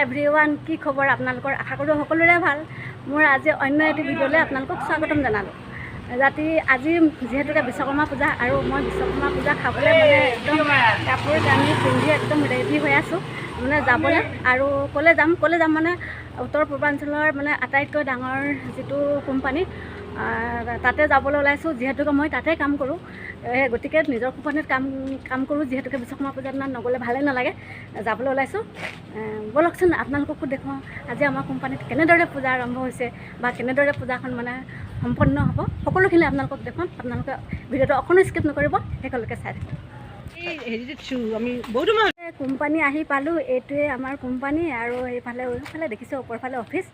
Everyone, কি খবৰ আপোনালোকৰ? আশা কৰোঁ সকলোৰে ভাল। মোৰ আজি অন্য এটি ভিডিঅ'লৈ আপোনালোকক স্বাগতম জনালোঁ। ৰাতি আজি যিহেতুকে বিশ্বকৰ্মা পূজা আৰু মই বিশ্বকৰ্মা পূজা খাবলৈ মানে একদম কাপোৰ কানি পিন্ধি একদম ৰেডি হৈ আছোঁ মানে যাবলৈ। আৰু ক'লৈ যাম মানে উত্তৰ পূৰ্বাঞ্চলৰ মানে আটাইতকৈ ডাঙৰ যিটো কোম্পানী, তাতে যাবলৈ ওলাইছোঁ। যিহেতুকে মই তাতে কাম কৰোঁ, গতিকে নিজৰ কোম্পানীত কাম কাম কৰোঁ যিহেতুকে বিশ্বকৰ্মা পূজাৰ দিনা নগ'লে ভালেই নালাগে। যাবলৈ ওলাইছোঁ। ব'লকচোন, আপোনালোককো দেখুৱাওঁ আজি আমাৰ কোম্পানীত কেনেদৰে পূজা আৰম্ভ হৈছে বা কেনেদৰে পূজাখন মানে সম্পন্ন হ'ব। সকলোখিনি আপোনালোকক দেখুৱাম। আপোনালোকে ভিডিঅ'টো অকণো স্কিপ নকৰিব, শেষলৈকে চাই থাকক। কোম্পানী আহি পালোঁ। এইটোৱে আমাৰ কোম্পানী আৰু এইফালে দেখিছে ওপৰফালে অফিচ।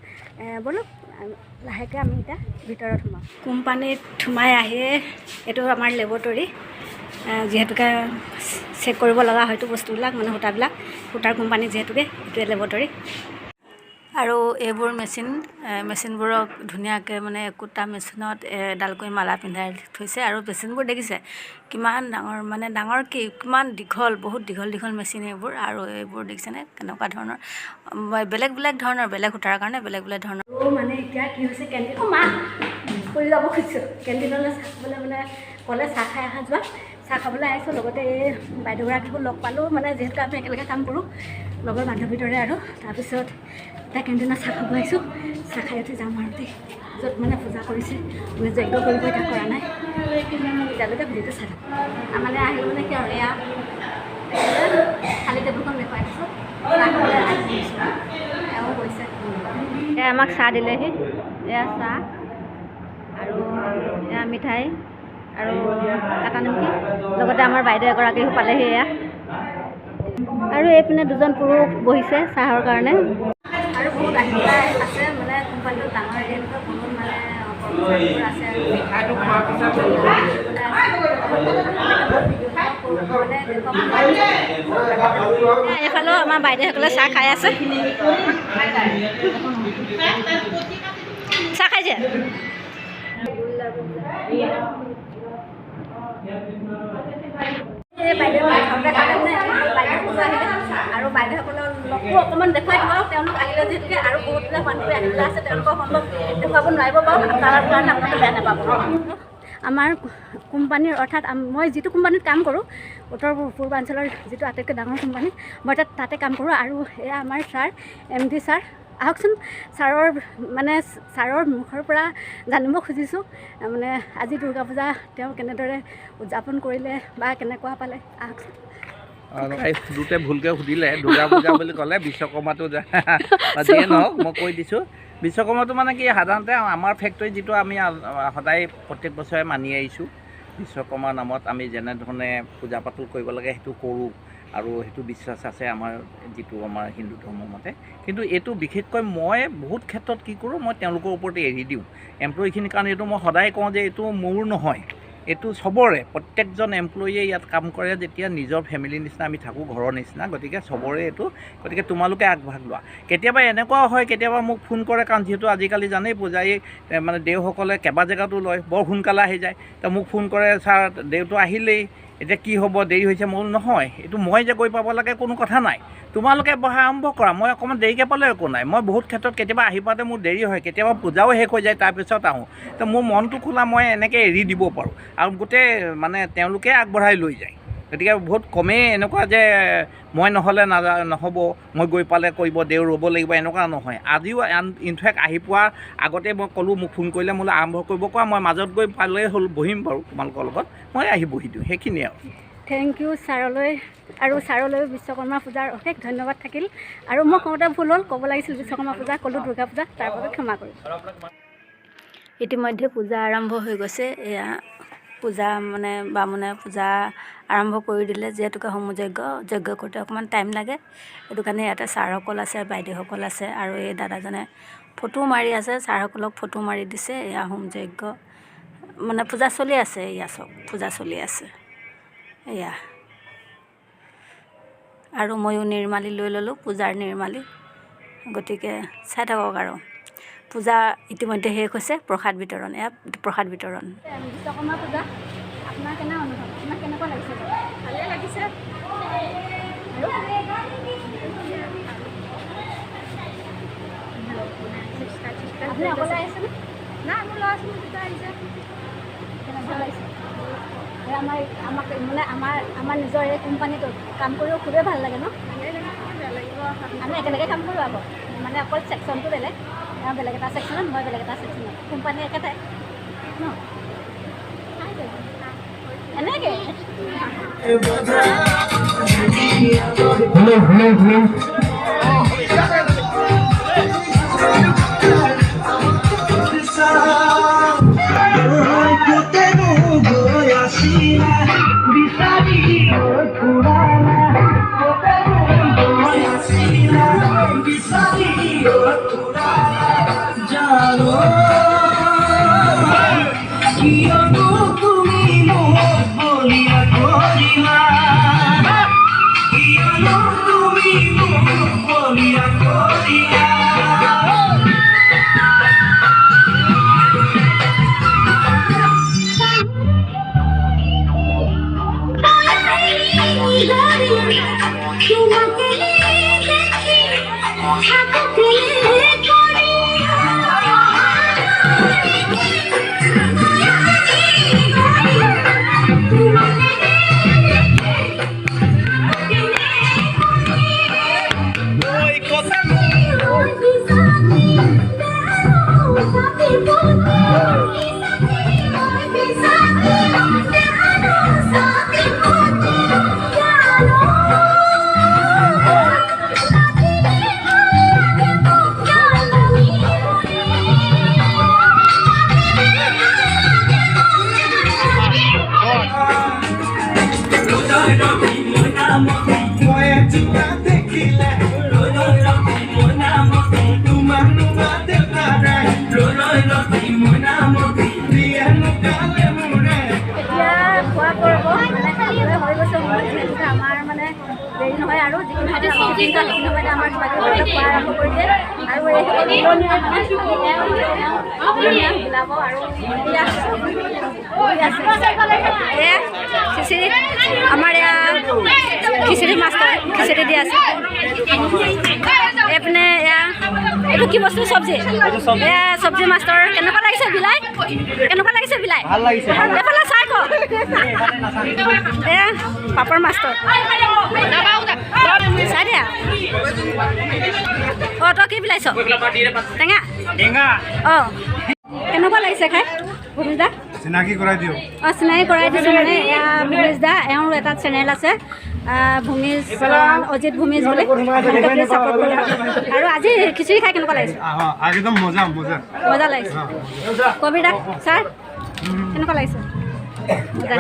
ব'লক, লাহেকৈ আমি এতিয়া ভিতৰত সোমাওঁ। কোম্পানীত সোমাই আহিয়ে এইটো আমাৰ লেবৰেটৰী, যিহেতুকে চেক কৰিব লগা হয়তো বস্তুবিলাক, মানে সূতাবিলাক, সূতাৰ কোম্পানী যিহেতুকে এইটোৱে লেবৰেটৰী। আৰু এইবোৰ মেচিন, মেচিনবোৰক ধুনীয়াকৈ মানে একোটা মেচিনত এডালকৈ মালা পিন্ধাই থৈছে। আৰু মেচিনবোৰ দেখিছে কিমান ডাঙৰ, মানে ডাঙৰ কি কিমান দীঘল, বহুত দীঘল দীঘল মেচিন এইবোৰ। আৰু এইবোৰ দেখিছেনে কেনেকুৱা ধৰণৰ, বেলেগ বেলেগ ধৰণৰ, বেলেগ সূতাৰ কাৰণে বেলেগ বেলেগ ধৰণৰ। আৰু মানে এতিয়া কি হৈছে, কেণ্টিন, অ' মা, কৰি যাব খুজিছোঁ। কেণ্টিনলৈ চাহ খাবলৈ মানে ক'লে চাহ খাই অহা যোৱা, চাহ খাবলৈ আহিছোঁ। লগতে এই বাইদেউগৰাকীকো লগ পালোঁ, মানে যিহেতু আমি একেলগে কাম কৰোঁ, লগৰ বান্ধৱীৰ দৰে। আৰু তাৰপিছত এতিয়া কেণ্টিনত চাহ খাব আহিছোঁ। চাহ খাই উঠি যাম আৰু দেই, য'ত মানে পূজা কৰিছে, মানে যজ্ঞ কৰিব এতিয়া কৰা নাই এতিয়ালৈকে। ভিডিঅ'টো চাই থাকক। মানে আহিলোঁ মানে কি আৰু এয়া খালী টেবুলখন দেখুৱাই দিছোঁ। চাহ খাবলৈ আহিছোঁ, এওঁ গৈছে। এয়া আমাক চাহ দিলেহি। এয়া চাহ আৰু এয়া মিঠাই আৰু কাটা নিমকি। লগতে আমাৰ বাইদেউ এগৰাকীও পালেহি এয়া। আৰু এইপিনে দুজন পুৰুষ বহিছে চাহৰ কাৰণে। আৰু বহুত আহি পেলাই আছে। মানে কোম্পানীটো ডাঙৰ যিহেতুকে বহুত মানে কৰ্মচাৰীবোৰ আছে আৰু মানে দেখুৱাব নোৱাৰিছোঁ। এইফালেও আমাৰ বাইদেউসকলে চাহ খাই আছে। চাহ খাইছে। এই বাইদেউ খাওঁতে খাওঁতে মানে বাইদেউসকলো আহিলে আৰু বাইদেউসকলৰ লগটো অকণমান দেখুৱাই দিওঁ। আৰু তেওঁলোক আহিলে যিহেতুকে আৰু বহুতবিলাক মানুহ আহিবলৈ আছে, তেওঁলোকৰ সম্ভৱ দেখুৱাব নোৱাৰিব পাৰোঁ, তাৰ কাৰণে আপোনালোকে বেয়া নাপাব। আমাৰ কোম্পানীৰ, অৰ্থাৎ মই যিটো কোম্পানীত কাম কৰোঁ, উত্তৰ পূৰ্বাঞ্চলৰ যিটো আটাইতকৈ ডাঙৰ কোম্পানী, মই তাতে কাম কৰোঁ। আৰু এয়া আমাৰ ছাৰ, এমডি ছাৰ। আহকচোন, ছাৰৰ মানে ছাৰৰ মুখৰ পৰা জানিব খুজিছোঁ মানে আজি দুৰ্গা পূজা তেওঁ কেনেদৰে উদযাপন কৰিলে বা কেনেকুৱা পালে। আহকচোন। তাই সোধোতে ভুলকৈ সুধিলে, দুৰ্গা পূজা বুলি ক'লে, বিশ্বকৰ্মাটো বা যিয়ে নহওক মই কৈ দিছোঁ। বিশ্বকৰ্মাটো মানে কি, সাধাৰণতে আমাৰ ফেক্টৰী যিটো আমি সদায় প্ৰত্যেক বছৰে মানি আহিছোঁ, বিশ্বকৰ্মাৰ নামত আমি যেনেধৰণে পূজা পাতল কৰিব লাগে সেইটো কৰোঁ আৰু সেইটো বিশ্বাস আছে আমাৰ, যিটো আমাৰ হিন্দু ধৰ্মৰ মতে। কিন্তু এইটো বিশেষকৈ মই বহুত ক্ষেত্ৰত কি কৰোঁ, মই তেওঁলোকৰ ওপৰতে এৰি দিওঁ এমপ্লয়ীখিনিৰ। কাৰণ এইটো মই সদায় কওঁ যে এইটো মোৰ নহয়, এইটো চবৰে। প্ৰত্যেকজন এমপ্লয়ীয়ে ইয়াত কাম কৰে যেতিয়া নিজৰ ফেমিলিৰ নিচিনা আমি থাকোঁ, ঘৰৰ নিচিনা, গতিকে চবৰে এইটো। গতিকে তোমালোকে আগভাগ লোৱা। কেতিয়াবা এনেকুৱাও হয়, কেতিয়াবা মোক ফোন কৰে, কাৰণ যিহেতু আজিকালি জানেই পূজাৰী মানে দেওসকলে কেইবা জেগাতো লয়, বৰ সোনকালে আহি যায়। তো মোক ফোন কৰে, ছাৰ দেওটো আহিলেই, এতিয়া কি হ'ব, দেৰি হৈছে। মই বোলো নহয়, এইটো মই যে গৈ পাব লাগে কোনো কথা নাই, তোমালোকে বহা আৰম্ভ কৰা, মই অকণমান দেৰিকৈ পালেও একো নাই। মই বহুত ক্ষেত্ৰত কেতিয়াবা আহি পাওঁতে মোৰ দেৰি হয়, কেতিয়াবা পূজাও শেষ হৈ যায়, তাৰপিছত আহোঁ। তো মোৰ মনটো খোলা, মই এনেকৈ এৰি দিব পাৰোঁ আৰু গোটেই মানে তেওঁলোকে আগবঢ়াই লৈ যায়। গতিকে বহুত কমেই এনেকুৱা যে মই নহ'লে নহ'ব, মই গৈ পালে কৰিব, দেও ৰ'ব লাগিব, এনেকুৱা নহয়। আজিও ইনফেক্ট আহি পোৱাৰ আগতে মই ক'লোঁ, মোক ফোন কৰিলে, মোলৈ আৰম্ভ কৰিব কোৱা, মই মাজত গৈ পালেই হ'ল, বহিম বাৰু তোমালোকৰ লগত, মই আহি বহি দিওঁ, সেইখিনিয়ে আৰু। Thank U ছাৰলৈ আৰু ছাৰলৈ বিশ্বকৰ্মা পূজাৰ অশেষ ধন্যবাদ থাকিল। আৰু মই কওঁতে ভুল হ'ল, ক'ব লাগিছিল বিশ্বকৰ্মা পূজা, ক'লোঁ দুৰ্গা পূজা, তাৰ বাবে ক্ষমা কৰিম। ইতিমধ্যে পূজা আৰম্ভ হৈ গৈছে। এয়া পূজা মানে বামুণে পূজা আৰম্ভ কৰি দিলে। যিহেতুকে হোম যজ্ঞ, যজ্ঞ কৰোঁতে অকণমান টাইম লাগে, সেইটো কাৰণে ইয়াতে ছাৰসকল আছে, বাইদেউসকল আছে আৰু এই দাদাজনে ফটো মাৰি আছে, ছাৰসকলক ফটো মাৰি দিছে। এয়া হোম যজ্ঞ মানে পূজা চলি আছে। এয়া চব পূজা চলি আছে এয়া। আৰু ময়ো নিৰ্মালি লৈ ল'লোঁ, পূজাৰ নিৰ্মালি। গতিকে চাই থাকক। আৰু পূজা ইতিমধ্যে শেষ হৈছে, প্ৰসাদ বিতৰণ, এয়া প্ৰসাদ বিতৰণ। বিশ্বকৰ্মা পূজা আপোনাৰ কেনে অনুভৱ, আপোনাৰ কেনেকুৱা লাগিছে? ভালে লাগিছে। আৰু আপুনি অকলে আহিছেনে? নাই, মোৰ ল'ৰা ছোৱালী দুটা আহিছে। কেনেকুৱা লাগিছে? এই আমাৰ আমাক মানে আমাৰ আমাৰ নিজৰ এই কোম্পানীটোত কাম কৰিও খুবেই ভাল লাগে ন? বেয়া লাগিব। আমি একেলগে কাম কৰোঁ আকৌ, মানে অকল ছেকশ্যনটো বেলেগ, তেওঁ বেলেগ এটা ছেকশ্যনত, মই বেলেগ এটা ছেকশ্যনত, কোম্পানী একেটাই ন। এনেকৈ। Hello, hello, hello. কিয়নো তুমি মোক বলিয়া কৰিলা? কিয়নো তুমি মোক বলিয়া কৰিলা? তোমাকে দেখি থাকতে দেখিলে তোমাক নোমাতে এতিয়া খোৱা পৰ্ব মানে খাবলৈ হৈ গৈছে মোৰ, যিহেতুকে আমাৰ মানে দেৰি নহয় আৰু যিখিনি সময়তে সেইখিনি সময়তে আমাৰ কিবা কিবি খোৱা আৰম্ভ কৰি দিয়ে। আৰু এইসকল উৰণীয়া মানে উৰণীয়া বিলাব আৰু এয়া এয়া খিচিৰি, আমাৰ এয়া খিচিৰি মাষ্টৰ খিচিৰি দি আছে। এইপিনে এয়া এইটো কি বস্তু? চব্জি। এয়া চব্জি মাষ্টৰ। কেনেকুৱা লাগিছে বিলাই? কেনেকুৱা লাগিছে বিলাই? এইফালে চাই ক। এয়া পাপৰ মাষ্টৰ, চাই দিয়া। অঁ, তই কি বিলাইছ? টেঙা। অঁ, কেনেকুৱা লাগিছে খাই ভূমিজ দা? চিনাকি কৰাই দিয়ক। অঁ, চিনাকি কৰাই দিছোঁ। মানে এয়া ভূমিজ দা, এওঁৰ এটা চেনেল আছে ভূমিজ, অজিত ভূমিজ বুলি, আপোনালোকে ছাপোৰ্ট কৰিব। আৰু আজি খিচিৰি খাই কেনেকুৱা লাগিছে? একদম মজা মজা। মজা লাগিছে। কবিতা ছাৰ, কেনেকুৱা লাগিছে? মজা।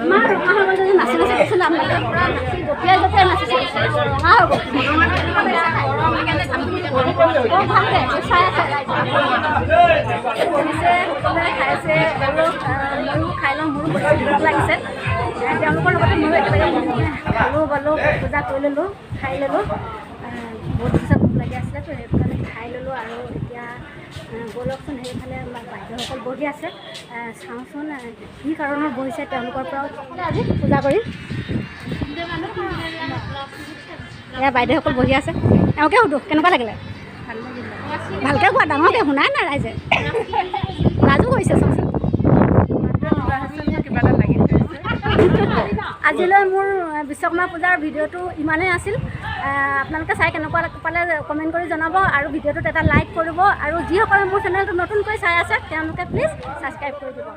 ইমান ৰঙা হৈ গ'ল যে নাচি নাচি গৈছিলে আপোনালোকে, পূৰা নাচি জঁপিয়াই জঁপিয়াই নাচিছে, ৰঙা হৈ গ'ল। বৰ ভালকৈ চাই আছে, শুনিছে, সকলোৱে খাইছে। আৰু ময়ো খাই লওঁ, মোৰো বেছি ভোক লাগিছে। তেওঁলোকৰ লগতে ময়ো একেলগে খালোঁ, বলোঁ, পূজা কৰি ল'লোঁ, খাই ল'লোঁ। বহুত পিছত ভোক লাগি আছিলে তো, সেইটো কাৰণে খাই ল'লোঁ। আৰু এতিয়া ব'লকচোন, সেইফালে আমাৰ বাইদেউসকল বহি আছে, চাওঁচোন কি কাৰণত বহিছে তেওঁলোকৰ পৰাও। আজি পূজা কৰি এয়া বাইদেউসকল বহি আছে, এওঁকে সোধোঁ কেনেকুৱা লাগিলে। ভালকৈ কোৱা, ডাঙৰকৈ, শুনাই নাই ৰাইজে, লাজো কৰিছে চাওঁচোন। আজিলৈ মোৰ বিশ্বকৰ্মা পূজাৰ ভিডিঅ'টো ইমানেই আছিল। আপোনালোকে চাই কেনেকুৱা পালে কমেণ্ট কৰি জনাব আৰু ভিডিঅ'টোত এটা লাইক কৰিব, আৰু যিসকলে মোৰ চেনেলটো নতুনকৈ চাই আছে তেওঁলোকে প্লিজ ছাবস্ক্ৰাইব কৰি দিব।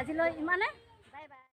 আজিলৈ ইমানে।